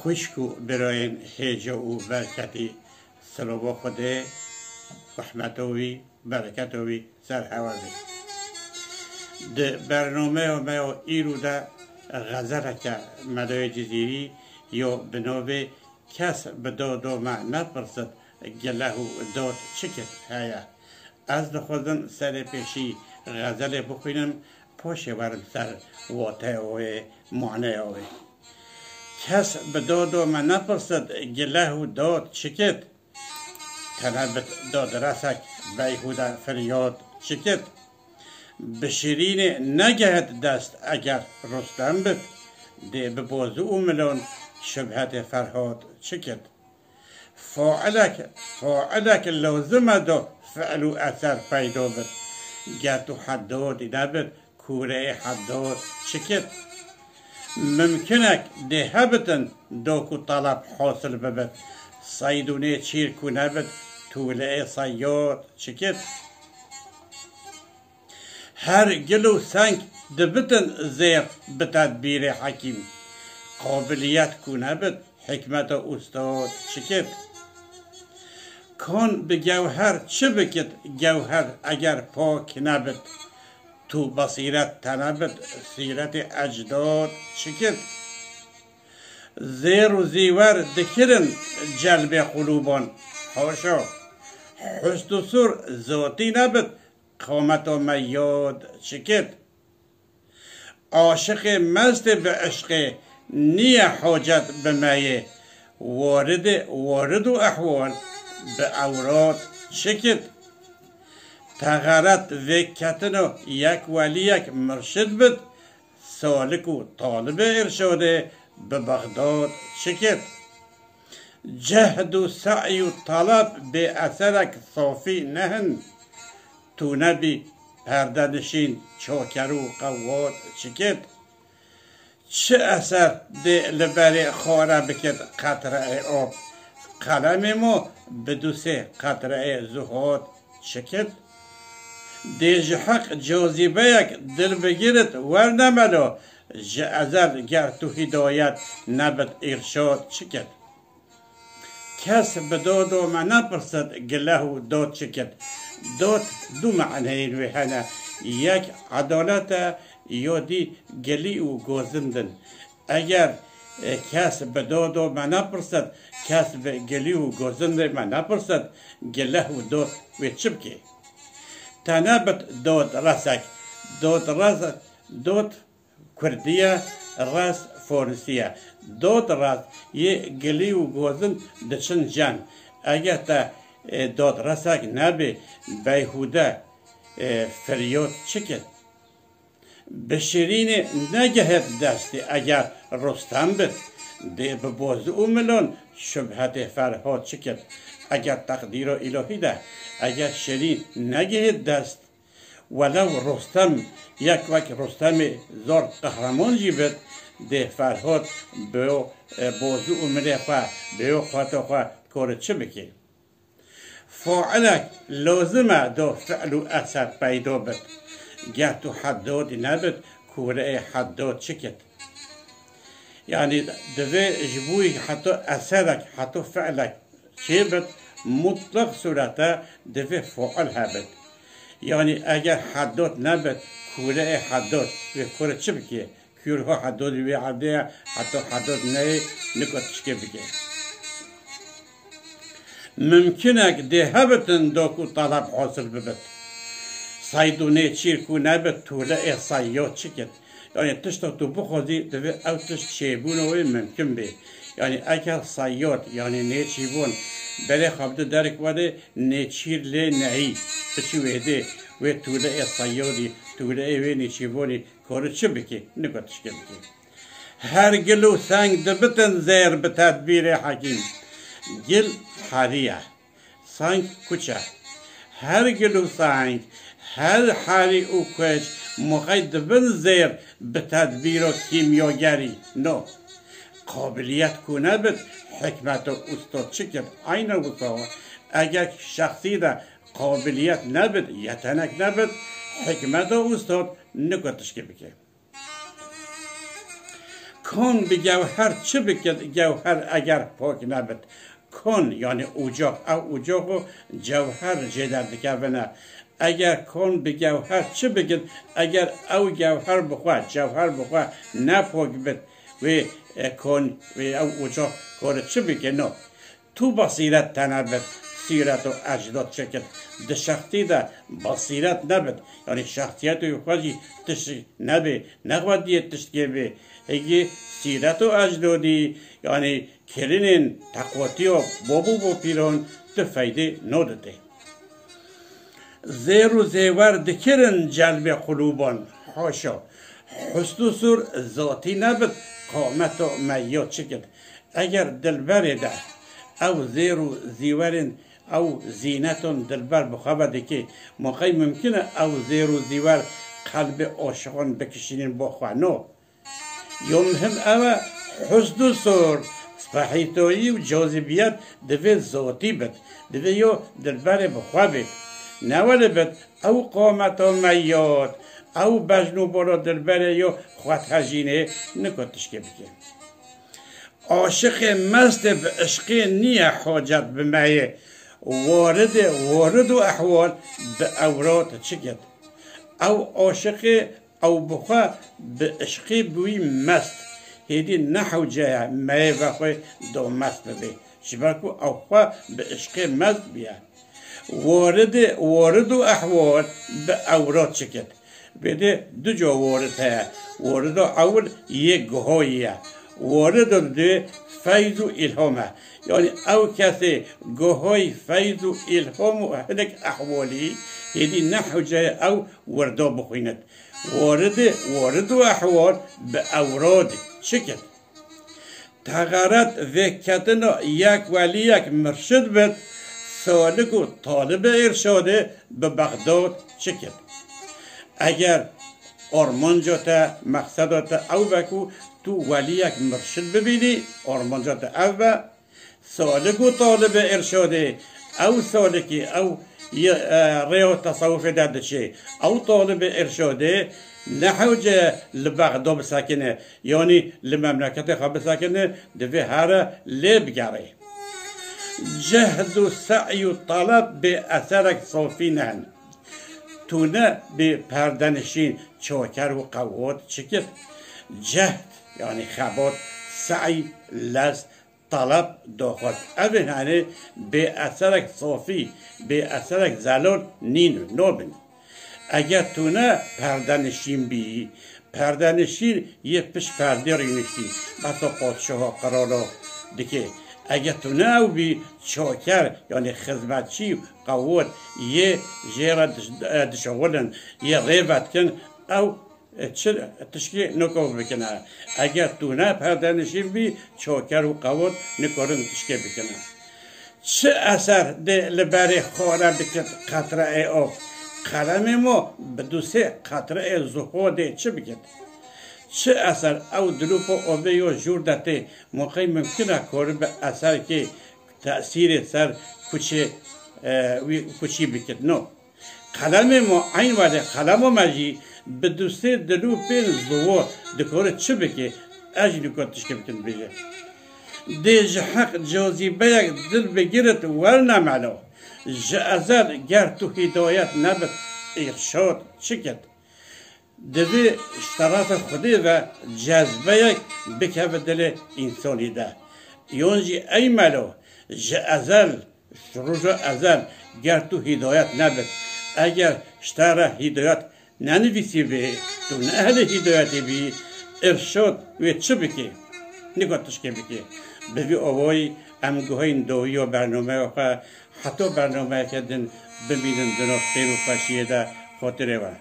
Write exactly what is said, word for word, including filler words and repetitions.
Xwişk û birayên hêja û berketî, silova Xwedê, rehmeta wî, bereketa wî ser hewe be. Di bernameya me ya îro de xezeleke Melayê Cizîrî ya bi navê Kes bi dado me nepirsit, gileh û dad çi kit heye. Ez dixwazim serê pêşî xezelê bixwînim, paşê werim ser wateya wê, maneya wê. Kes bi dado me nepirsit, gileh û dad çi kit? Tenebit dadresek beyhûde firyad çi kit? Bi şirînê negehit dest eger Rustem bit, dê bi bozû û milon şibhetê Ferhad çi kit? Failek, failek lazim e do fi'l û eser peydo bit. Ger tu Heddodî nebit, kûreyê Heddod çi kit? Mimkinek dê hebitin do ku taleb hasil bibit. Seyd û nêçîr ku nebit, tûleyê seyyod çi kit? Her gil û seng dibitin zêr bi tedbîrê hekîm. Qabiliyet ku nebit, hikmeta ustod çi kit? Kan bi gewher çi bikit, gewher eger pak nebit? Tu besîret tenebit, sîretê ecdod çi kit? Zêr û zîwer dikirin celbê qulûban. Haşa, husn û sûr zotî nebit, qameto me yod çi kit? Aşiqê mestê bi eşqê nîye hocet bi meyê. Waridê warid û ehwal bi ewrad çi kit? Texeret vê ketino yek weliyek mirşid bit, salik û talibê irşadê bi Bexdad çi kit? Cehd û se'y û talab bê eserek safî nehin. Tu nebî perdenişîn, çoker û qewwat çi kit? Çi eser dê li berê xare bikit qetreyê ob? Qelemê mo bidûsê qetreyê zuhad çi kit? Dê ji heq cazîbeyek dil bigirit werne melo, ji ezel ger tu hîdayet nebit îrşad çi kit? Kes bi dodo me nepirsit gileh û dod çi kit. Dod du maneyên wê hene. Yek edalet e, yo dî gilî û gozind in. Eger, e, kes bi dodo me nepirsit, kes bi gilî û gozindê me nepirsit, gileh û dod wê çi bikê? Tenebit dod resek. Dod resek, dod Kurdî ye, res Forisî ye. Dod res yê gilî û gozin diçin cem. Eger te, e, dod resek nebê, beyhûde, e, firyod çi kit? Bi şirînê negehit destê eger Rustem bit, dê bi boz û milon şubhetê Ferhod çi kit? Eger teqdîro îlohî de, eger şirîn negehit dest, Welew Rustem yek wek Rustemê zor qehreman jî bit, dê Ferhod bi yo, e, bozû û milê xwe, bi yo quweta xwe kore çi bikê? Failek lozim e do fi'l û eser peydo bit. Ger tu Heddodî nebit, kûreyê Heddod çi kit? Yanî divê ji bo heto eserek, heto fi'lek çêbit, mutleq surete divê fail hebit. Yanî eger Heddod nebit, kûreyê Heddod wê kure çi bikê? Kûrho Heddodî wê erdê ye, heto Heddod neyê, niko tişkê bikê. Mimkinek dê hebitin do ku taleb hasil bibit. Seyd û nêçîr ku nebit, tûleyê seyyod çi kit? Yanî tişta tu bixwazî, divê ew tişt çêbûna wê mimkin bê. Yanî eger seyyod, yanî nêçîbûn, berê xwe bide derek werê, nêçîr lê neyî, biçî wêdê, wê tûleyê seyyodî, tûleyê wê nêçîbûnî, kore çi bikê? Niko tişkê bikê. Her gil û seng dibitin zêr bi tedbîrê hekîm. Gil herî ye. Seng kuç e. Her gil û seng, her herî û kuç muqey dibin zêr bi tedbîro kîmyogerî. No. Qabiliyet ku nebit, hikmet û ustod çi kit? Eyne wisa. Eger şexsî de qabiliyet nebit, yetenek nebit, hikmet û ustod niko tişkê bike. Kon bi gewher çi bikit, gewher eger pok nebit? Kon, yanî ucoq, ew ucoq û cewher jê derdikevine. Eger kon bi gewher çi bikit, eger ew gewher bi xwe, cewher bi xwe ne pok bit, wê, e, kon, wê ew ucoq kore çi bike? No. Tu basîret te nebit, sîret û ecdod çikit. Di şextî de basîret nebit, yanî şexsiyetê xwe jî tişt nebê, nexwediyê tiştkê bê. Hêgî sîret û ecdodî, yanî kirinên teqotiya bob û bopîran tu feydê noditê. Zêr û zêwer dikirin celbê qulûban. Haşa. Husn û sûr zatî nebit, qameto meyo çikit. Eger dilberê de ew zêr û zîwerên, ew zîneton dilber bi xwe ve dikê, moqey mimkin e ew zêr û zîwer qelbê aşiqan bikişînin bo xwe? No. Yo muhim ew e, husn û sûr, spehîtoyî û cazîbiyet divê zatî bit, divê yo dilberê bi xwe bê. Ne welê bit ew qameta meyot, ew bejn û bala dilberê yo xwethejînê niko tişkê bike. Aşiqê mestê bi işqê nîye hacet bi meyê. Waridê warid û ehwal bi ewrad çikit. Ew aşiqê ew bi xwe bi işqê bi wî mest. Hêdî ne hewce ye meyê vexwe do mest bibê. Ji ber ku ew xwe bi işqê mest bûye. Waridê warid û ehwal bi ewrad çikit. Vêdê du ca warid heye. Warida ewil yê guhoyî ye. Warida dê feyz û îlham e. Yanî ew kesê guhoyî feyz û îlham û hinek ehwalî hêdî ne hewce ye ew wirda bixwînit. Waridê warid û ehwal bi ewrad çikit. Teqeret vêketina yek weliyek mirşid bit, salik û talibê îrşadê bi Bexdad çikit. Eger armanca te, mexseda te ew be ku tu weliyek mirşid bibînî, armanca te ev be, salik û talibê îrşadê, ew salikî, ew yê, e, rêya tesewufê de diçê, ew talibê îrşadê ne hewce li Bexda bisekine, yanî li memleketê xwe bisekine, divê here lê bigere. Cehd û se'y û taleb bê eserek sofî nehin. Tune bê perdenişîn, çoker û qewot çikit. Cehd, yanî xebat, se'y, lez, taleb, doxwet. Evên henê bê eserek sofî, bê eserek zelal nîn, nobin. Eger tu ne perdenişîn bî, perdenişîn yê pişt perdê rîniştî, besa padşaha qirala dike. Eger tu ne ew bî, çoker, yanî xizmetçî, qewot, yê jê re diş-, e, dişewilin, yê rê vedikin, ew e, çi tişkê niko bikine. Eger tu ne perdenişîn bî, çoker û qewot nikorin tişkê bikine. Çi eser dê li berê xwe re bikit qetreyê av? Qelemê mo bi du sê qetreyê zuhodê çi bikit? Çi eser ew dilûpa avê yo jûr de tê, moqey mimkin e kori bi eserkê tesîrê ser kuçê, e, wî kuçî bikit? No. Qelemê mo eyn welê qelemo me jî bi du sê dilûpên ziwo dikore çi bike, ez jî dikore tişkê bikin bêje. Dê ji heq cazîbeyek dil bigirit werne melo. Ji ezel ger tu hîdayet nebit, îrşad çi ket? Divê ji terefê Xwedê ve cezbeyek bikeve dilê însanî de. Yon jî ey melo, ji ezel, ji roja ezel ger tu hîdayet nebit, eger ji te re hîdayet nenivîsî bî, tu ne ehlê hîdayetê bî, îrşad wê çi bike? Niko tişkê bike. Bi vî awayî em guheyên dawiya bernameya xwe, heta bernameyeke din bimînin di nav xêr û xweşiyê de, xatirê we.